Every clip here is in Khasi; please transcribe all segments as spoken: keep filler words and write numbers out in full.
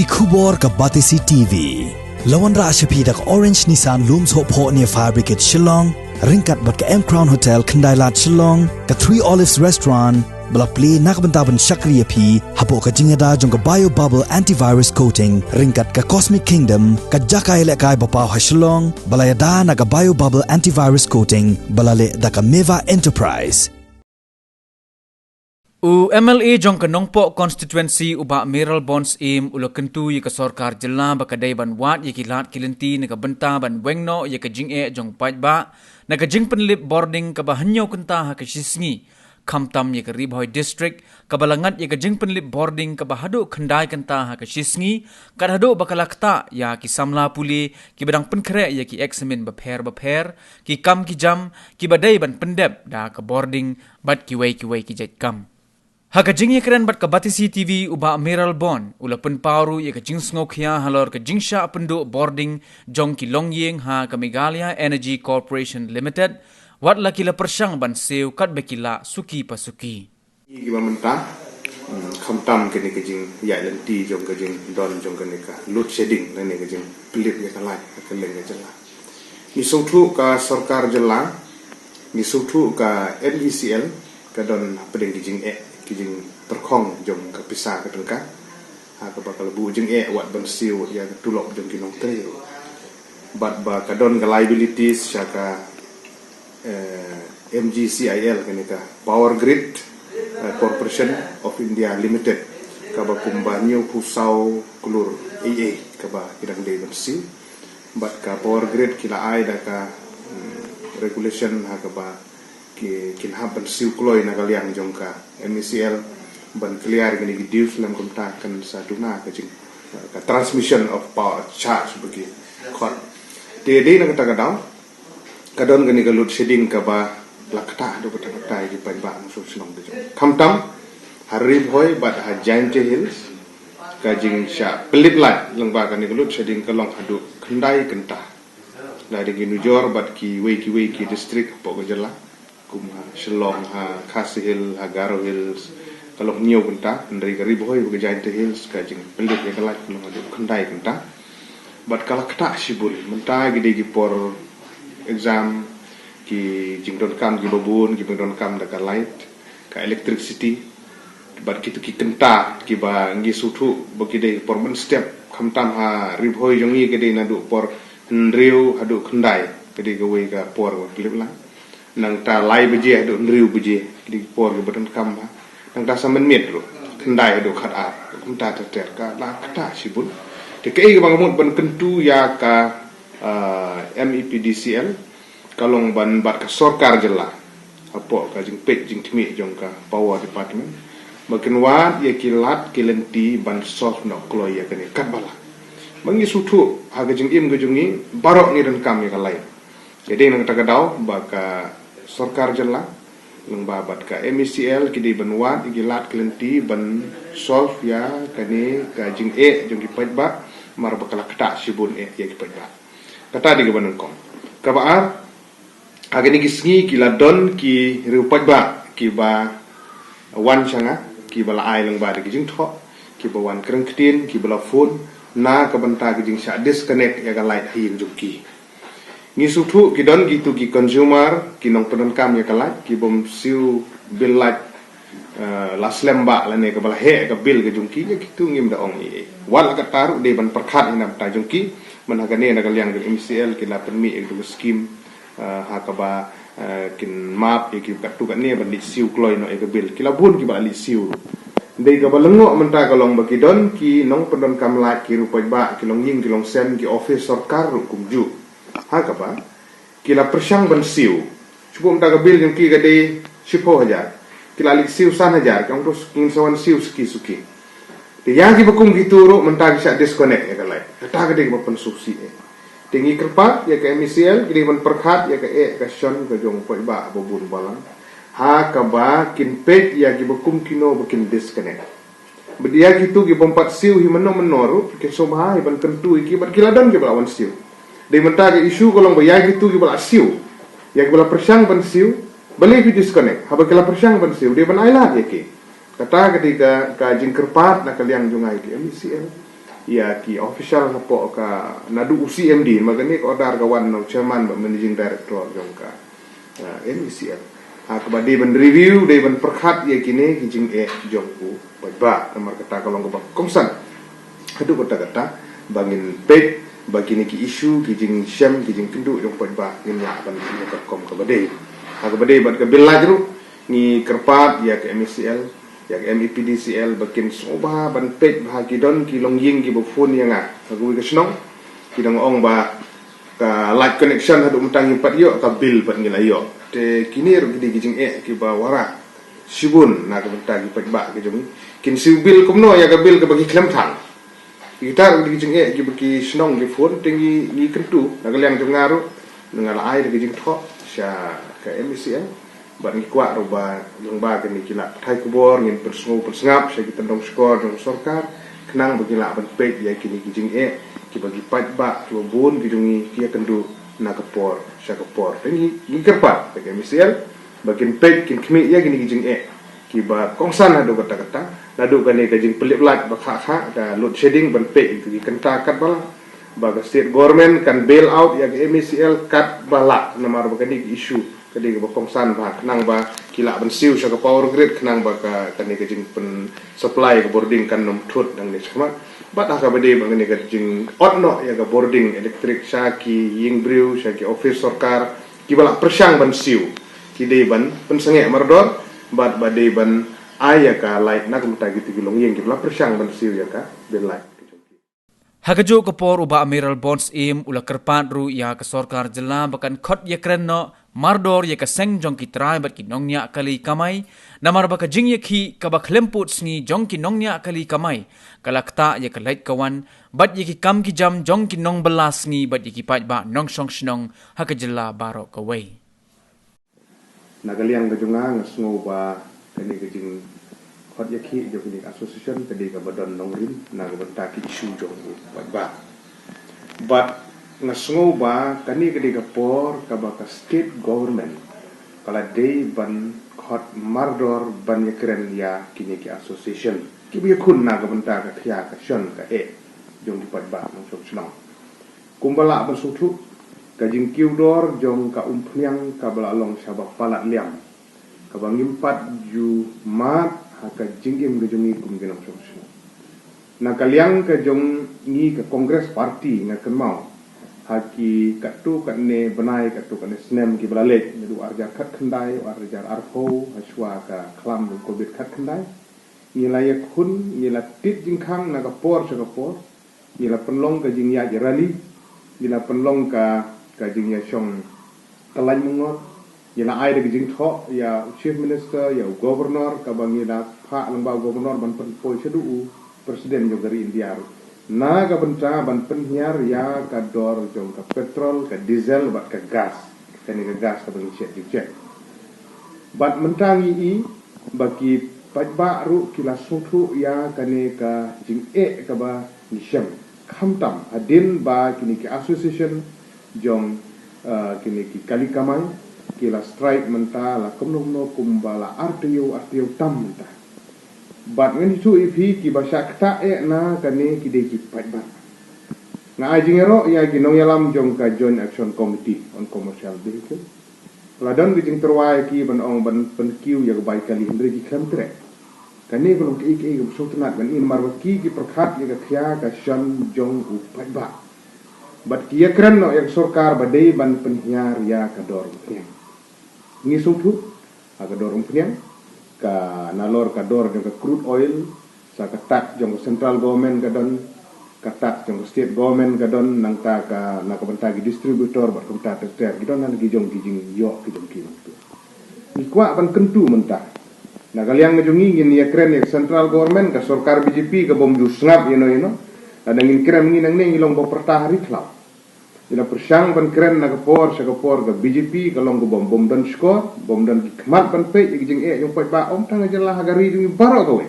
Ki khubor ka Batesi T V. La wanrah sha phi da ka Orange Nissan Lum Sohphoh near Fire Brigade Shillong, ryngkat bad ka M Crown Hotel Khyndailad Shillong, ka Three Olives Restaurant, ba la plie na ka bynta ban shakri ïa phi hapoh ka jingïada jong ka Bio Bubble Antivirus Coating, ryngkat ka Cosmic Kingdom, ka jaka ïalehkai ba paw ha Shillong, ba la ïada na ka Bio Bubble Antivirus Coating, ba la leh da ka Meva Enterprise. U M L A jong ka Nongpoh Constituency u Bah Mayralborn Syiem u la kyntu ïa ka sorkar jylla ba ka dei ban wad ïa ki lad ki lynti na ka bynta ban weng noh ïa ka jingeh jong paidbah na ka jingpynlip bording kaba hynñiew kynta ha ka shi sngi, khamtam ïa ka Ri Bhoi District kaba la ngat ïa ka jingpynlip bording kaba haduh khyndai kynta ha ka shi sngi, kat haduh ba ka la ktah ïa ki samla pule kiba dang pynkhreh ïa ki eksamin bapher bapher, ki kam ki jam kiba dei ban pyndep da ka bording bad kiwei kiwei ki jait kam. Ha ka jingïakren bad ka Batesi T V u Bah Mayralborn u la pynpaw ruh ïa ka jingsngewkhia halor ka jingshah pynduh bording jong ki longïing ha ka Meghalaya Energy Corporation Limited, wat la ki la pyrshang ban siew katba ki lah suki pa suki. Kiba mynta, hmm, khamtam kane ka jingïaid lynti jong ka jingdon jong kane ka load shedding lane ka jingpynlip ïa ka lait ha kylleng ka jylla. Ngi sngewthuh ka sorkar jylla, ngi sngewthuh ka M E C L, ka don hapdeng ki jingeh, ki jingpyrkhong jong ka pisa ka tyngka. Ha kaba ka la buh jingeh wat ban siew ïa ka tulop jong ki nongtrei ruh. Bad ba ka don ka liabilities sha ka, eh, M G C I L, kane ka Power Grid, eh, Corporation of India Limited, kaba kumba hynñiewphew saw klur A A kaba ki dang dei ban siew. Bad ka Power Grid ki la ai da ka, hmm, regulation ha kaba ki, kin hap ban siew kloi na ka liang jong ka M E C L ban clear kine ki dues, lem kumta kan sa duna ka jing, ka transmission of power charge ba ki khot. Te dei na kata ka daw ka don kane ka load shedding kaba la ktah haduh katta katta ïa ki paidbah nongshong shnong ka jong. Khamtam ha Ri Bhoi bad ha Jaintia Hills, ka jingshah pynlip lait lyngba kane ka load shedding ka long haduh khyndai kynta. Lada ngi nujor bad kiwei kiwei ki district hapoh ka jylla, kum ha Shillong, ha Khasi Hills, ha Garo Hills, ka long hynñiew kynta, hynrei ka Ri Bhoi bad ka Jaintia Hills ka jingpynlip ïa ka lait ka long haduh khyndai kynta. Bad ka la ktah shibun, mynta ki dei ki por exam, ki jingdonkam kiba bun kiba donkam da ka lait, ka electricity, bad kito ki kynta kiba ngi sngewthuh ba ki dei por mynstep, khamtam ha Ri Bhoi jong ngi ki dei naduh por hynriew haduh khyndai, ka dei kawei ka por ba pynlip lait. Nangta lai baje haduh hynriew baje, ka dei ki por kiba donkam bha. Nangta sa mynmiet ruh, khyndai haduh khatar, kumta ter ter, ka la ktah shibun. Te kaei kaba nga mut ban kyntu ïa ka, ah, M E P D C L, ka long ban bad ka sorkar jylla hapoh ka jingpeit jingkhmih jong ka Power Department ba kin wad ïa ki lad ki lynti ban solve noh kloi ïa kane katba lah. Ba ngi sngewthuh ha ka jingim ka jong ngi baroh ngi donkam ïa ka lait. Te dei na kata ka daw ba ka sorkar jylla lyngba bad ka M E C L ki dei ban wad ïa ki lad ki lynti ban solve ïa kane ka jingeh jong ki paidbah, namar ba ka la ktah shibun eh ïa ki paidbah. Kata dei kaba nyngkong. Kaba ar, ha kine ki sngi ki la don ki riew paidbah kiba wan sha nga, kiba la ai lyngba da ki jingthoh, kiba wan kren ktien, kiba la phone na ka bynta ka jingshah disconnect ïa ka lait ha ïing jong ki. Ngi sngewthuh ki don kito ki consumer, ki nongpyndonkam ïa ka lait, ki bym siew bill lait, eh, la slem bha lane kaba la heh ka bill ka jong ki, ïa kito ngim da ong ei ei. Wat la katta ruh dei ban pyrkhat ïa na bynta jong ki, man ha kane na ka liang jong M E C L ki la pynmih ïa kito ki skim, eh, ha kaba, eh, kin map ïa ki katto katne ban leit siew kloi noh ïa ka bill. Ki la bun kiba la leit siew ruh. Dei kaba lyngngoh mynta ka long ba ki don ki nongpyndonkam lait, ki riew paidbah, ki longïing ki longsem, ki office sorkar ruh kumjuh. Ha kaba ki la pyrshang ban siew. Shu buh mynta ka bill jong ki ka dei shiphew hajar, ki la leit siew san hajar, ki ong to ngin sa wan siew suki suki. Te ïa kiba kum kito ruh mynta ki shah disconnect ïa ka lait. Kata ka dei kaba pynsngewsih eh. Te ngi kyrpad ïa ka M E C L, ki dei ban pyrkhat ïa ka eh ka shon ka jong u paidbah ba bun balang, ha kaba kin peit ïa kiba kum kino ba kin disconnect. Bad ïa kito ki bym pat siew hi mynno mynno ruh, ki sngewbha hi ban kyntu ïa ki, bad ki la don kiba la wan siew. Dei mynta ka issue ka long ba ïa kito kiba la siew, ïa kiba la pyrshang ban siew, balei phi disconnect? Haba ki la pyrshang ban siew, dei ban ailad ïa ki. Kata ka dei ka, ka jingkyrpad na ka liang jong nga ïa ka M E C L. ïa ki official hapoh ka, naduh u C M D, ma kane ka order ka wan na u chairman bad managing director jong ka, ah, M E C L. Ha kaba dei ban review, dei ban pyrkhat ïa kine ki jingeh jong u paidbah, namar kata ka long kaba kongsan haduh katta katta ba ngin peit ba kine ki issue, ki jingshem, ki jingkynduh jong u paidbah ngin ïa ban ïa ka kum kaba dei. Ha kaba dei bad ka Bill Light ruh, ngi kyrpad ïa ka M E C L, ïa ka M E P D C L ba kin sngewbha ban peit ba ha ki don ki longïing kiba phone ïa nga ha kawei ka shnong, ki dang ong ba ka light connection haduh mynta ngim pat ïoh, ka bill pat ngi la ïoh. Te kine ruh ki dei ki jingeh kiba wanrah shibun na ka bynta ki paidbah ki jong ngi. Kin siew bill kumno ïa ka bill kaba ki khlem thang? Kita ruh ki dei ki jingeh kiba ki shnong ki phone, te ngi, ngi kyntu na ka liang jong nga ruh, nga la ai da ka jingthoh sha ka M E C L. Bad ngi kwah ruh ba lyngba kane ki lad pathai khubor ngin pynsngew pynsngap sha ki tyndong shkor jong sorkar, khnang ba ki lah ban peit ïa kine ki jingeh kiba ki paidbah kiba bun ki jong ngi ki ïakynduh na ka por sha ka por. Te ngi, ngi kyrpad ïa ka M E C L ba kin peit, kin khmih ïa kine ki jingeh kiba kongsan haduh katta katta, naduh kane ka jingpynlip light ba kha kha, ka load shedding, ban peit ïa ki kynta katba lah, ba ka state government kan bail out ïa ka M E C L katba lah, namar ba kane ka issue ka dei kaba kongsan bha, khnang ba ki lah ban siew sha ka power grid, khnang ba ka, kane ka jingpynsupply ka bording kan ym thut nangne shakhmat. Bad ha kaba dei ba kane ka jingot noh ïa ka bording electric sha ki ïing briew, sha ki office sorkar, kiba la pyrshang ban siew, ki dei ban pynsangeh mardor, bad ba dei ban ai ïa ka light na ka bynta kito ki longïing kiba la pyrshang ban siew ïa ka bill light. Ha kajuh ka por, u Bah Mayralborn Syiem u la kyrpad ruh ïa ka sorkar jylla ba kan khot ïakren noh mardor ïa ka seng jong ki trai bad ki nongñiah kali kamai, namar ba ka jingïakhih kaba khlem pud sngi jong ki nongñiah kali kamai ka la ktah ïa ka leit ka wan bad ïa ki kam ki jam jong ki nongbylla sngi bad ïa ki paidbah nongshong shnong ha ka jylla baroh kawei. Na ka liang ka jong nga, nga sngew ba kane ka jingkhot ïakhih jong kane ka association ka dei kaba don nongrim na ka bynta ki issue jong u paidbah. Bad nga sngew ba kane ka dei ka por kaba ka state government ka la dei ban khot mardor ban ïakren ïa kine ki association kiba ïakhun na ka bynta ka khia ka shon ka eh jong ki paidbah nongshong shnong. Kumba lah ban sngewthuh, ka jingkiew dor jong ka umphniang kaba la long shaba palat liam, kaba ngim pat ju mad ha ka jingim ka jong ngi kum ki nongshong shnong. Na ka liang ka jong ngi ka Congress Party, nga kynmaw ha ki katto katne bnai, katto katne snem kiba la leit, naduh ar hajar khatkhyndai, ar hajar arphew, hashwa ka khlam jong covid khatkhyndai, ngi la ïakhun, ngi la tied jingkhang na ka por sha ka por, ngi la pynlong ka jingïaid rally, ngi la pynlong ka, ka jingïashong ka lain myngot, ngi la ai da ka jingthoh ïa u Chief Minister, ïa u Governor, kaba ngi la phah lyngba u Governor ban pynpoi shaduh u President jong ka ri India ruh, na ka bynta ban pynhiar ïa ka dor jong ka petrol, ka diesel bad ka gas, kane ka gas kaba ngi shet jingshit. Bad mynta ngi i ba ki paidbah ruh ki la sngewthuh ïa kane ka jingeh kaba ngi shem, khamtam hadien ba kine ki association jong, eh, kine ki kali kamai ki la strike mynta la kumno kumno kumba la ar taïew, ar taïew tam mynta. Bad ngan ïathuh ïa phi, kiba shah ktah eh na kane ki dei ki paidbah. Nga ai jingïaroh ïa ki nongïalam jong ka Joint Action Committee on Commercial Vehicle. La don ka jingtyrwa ïa ki ban ong ban pynkiew ïa ka bai kali, hynrei ki khlem treh. Kane ka long kaei kaei kaba sngewtynnat ban i, namar ba ki, ki pyrkhat ïa ka khia ka shon jong u paidbah. Bad ki ïakren noh ïa ka sorkar ba dei ban pynhiar ïa ka dor umphniang. Ngi sngewthuh ha ka dor umphniang, ka nalor ka dor jong ka crude oil, sa ka tax jong ka central government ka don, ka tax jong ka state government ka don, nangta ka, na ka bynta ki distributor bad kumta ter ter, ki don na ki jong ki jingïoh ki jong ki nangta. Ngi kwah ban kyntu mynta, na ka liang ka jong ngi, ngin ïakren ïa ka central government, ka sorkar B J P ka bym ju sngap ïano ïano. Lada ngin kren ngi nangne ngi long ba pyrta ha ri khlaw. Ngi la pyrshang ban kren na ka por sha ka por, ka B J P ka long ka bym, bym don shkor, bym don ki khmat ban peit ïa ki jingeh jong paidbah, ym tang ha jylla, ha ka ri jong ngi baroh kawei.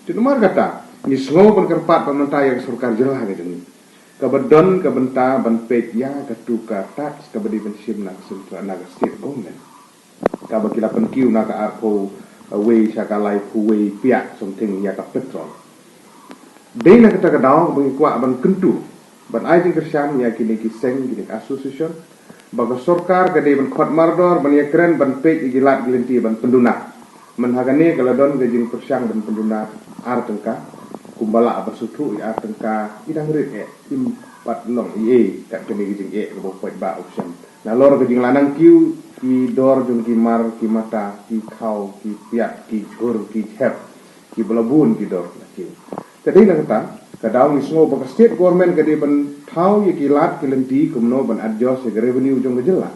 Te namar kata ngi sngew ban kyrpad pat mynta ïa ka sorkar jylla ka jong ngi, kaba don ka bynta ban peit ïa katu ka tax kaba dei ban shim na ka central, na ka state government, kaba ki la pynkiew na ka arphew wei sha ka laiphew wei piah something ïa ka petrol. Dei na kata ka daw ba ngi kwah ban kyntu ban ai jingkyrshan ïa kine ki seng, kine ki association, ba ka sorkar ka dei ban khot mardor ban ïakren ban peit ïa ki lad ki lynti ban pynduna. Mynta ha kane ka la don ka jingpyrshang ban pynduna ar tyngka, kumba lah ba suthu ïa ar tyngka i dang rit eh, im pat long i ei kat kane ka jingeh kaba u paidbah u shem. Nalor ka jinglanang kiew, ki dor jong ki mar, ki mata, ki khaw, ki piat, ki jhur, ki jhep, ki ba la bun ki dor la kiew. Te dei na kata ka daw ngi sngew ba ka state government ka dei ban thaw ïa ki lad ki lynti kumno ban adjust ïa ka revenue jong ka jylla.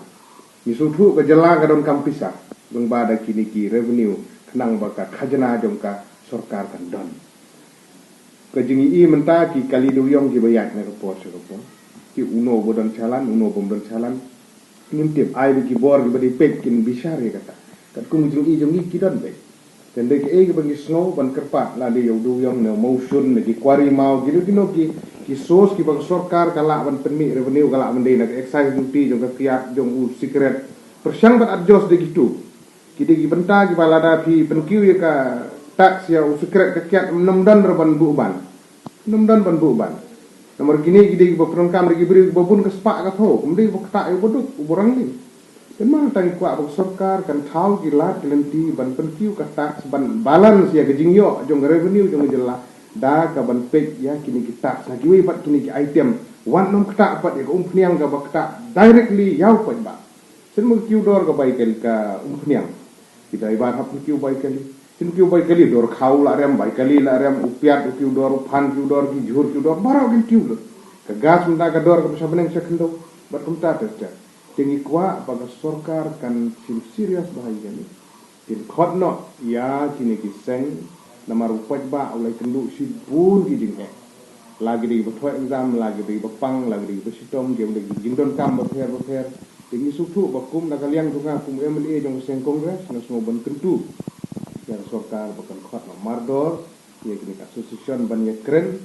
Ngi sngewthuh ka jylla ka donkam pisa, lyngba da kine ki revenue, khnang ba ka khajna jong ka sorkar kan don. Ka jingïohi mynta ki kali dewiong kiba ïaid na ka por sha ka por, ki uno ba don shalan, uno bym don shalan. Ngim tip, ai ba ki bor kiba dei peit kin bishar ïa kata. Katkum ka jingïohi jong ngi ki don beit. Te dei kaei kaba ngi sngew ban kyrpad, lada ïa u dewiong ne u mawshun ne ki kwari maw, kino kino ki, ki source kiba ka sorkar ka lah ban pynmih revenue, ka lah ban dei na ka excise duty jong ka kiad jong u sikret. Pyrshang ban adjust da kitu. Ki dei ki bynta kiba lada phi pynkiew ïa ka tax ïa u sikret ka kiad, ym don ruh ban buh ban. Ym don ban buh ban. Namar kine ki dei kiba pyndonkam da ki briew kiba bun ka spah ka thew, ym dei ba ktah ïa u baduk, u barangli. Te mynta ngi kwah ba ka sorkar kan thaw ki lad ki lynti ban pynkiew ka tax ban balance ïa ka jingïoh jong ka revenue jong ka jylla, da kaban peit ïa kine ki tax na kiwei pat kine ki item. Wat nym ktah pat ïa ka umphniang kaba ktah directly ïa u paidbah. Sien ma ka kiew dor ka bai kali ka umphniang, ki dei ba hap kiew bai kali. Sien kiew bai kali, dor khaw la rem, bai kali la rem, u piat u kiew dor, u phan kiew dor, ki jhur kiew dor, baroh kin kiew dor. Ka gas mynta ka dor kaba sha bneng sha khyndew, bad kumta ter ter. Te ngi kwah ba ka sorkar kan shim serious bha ïa kane. Kin khot noh ïa kine ki seng, namar u paidbah u la ïakynduh shibun ki jingeh. La ki dei ba thoh exam, la ki dei ba pang, la ki dei ba shitom, ki dei ki jingdonkam bapher bapher. Te ngi sngewthuh ba kum na ka liang jong nga kum u M L A jong ka seng Congress, nga sngew ban kyntu ïa ka sorkar ba kan khot noh mardor ïa kine ki association ban ïakren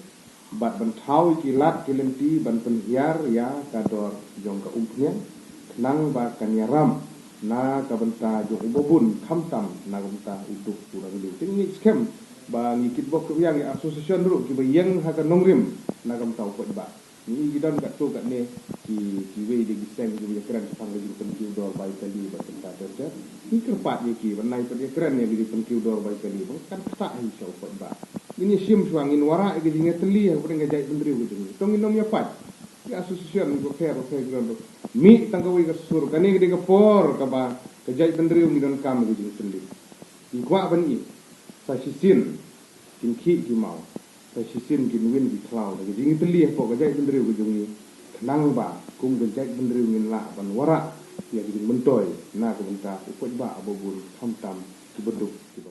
bad ban thaw ïa ki lad ki lynti ban pynhiar ïa ka dor jong ka umphniang, khnang ba kan ïaram na ka bynta jong u babun, khamtam na ka bynta u duk u rangbah. Te ngi skhem ba ngi kitbok kitrwiang ïa association ruh kiba ïeng ha ka nongrim na ka bynta u paidbah. Ngi i ki don katto katne ki, kiwei de ki seng kiba ïakren shaphang ka jingpynkiew dor bai kali bad kumta ter ter. Ngi kyrpad ïa ki ban nai pat ïakren ïa ka jingpynkiew dor bai kali ba kan ktah hi sha u paidbah. Ngin ïashim shuwa, ngin wanrah ïa ka jingïatylli ha ka pdeng ka jaitbynriew ka jong ngi. To ngin ym ïapait. Ki association bapher bapher ki don ruh. Mih tang kawei ka sur, kane ka dei ka por kaba ka jaitbynriew ngi donkam ïa ka jingtylli. Ngi kwah ban i, sa shisien kin khih ki maw, sa shisien kin win ki khlaw da ka jingtylli hapoh ka jaitbynriew ka jong ngi, khnang ba kum ka jaitbynriew ngin lah ban wanrah ïa ka jingmyntoi na ka bynta u paidbah uba bun, khamtam kiba duk kiba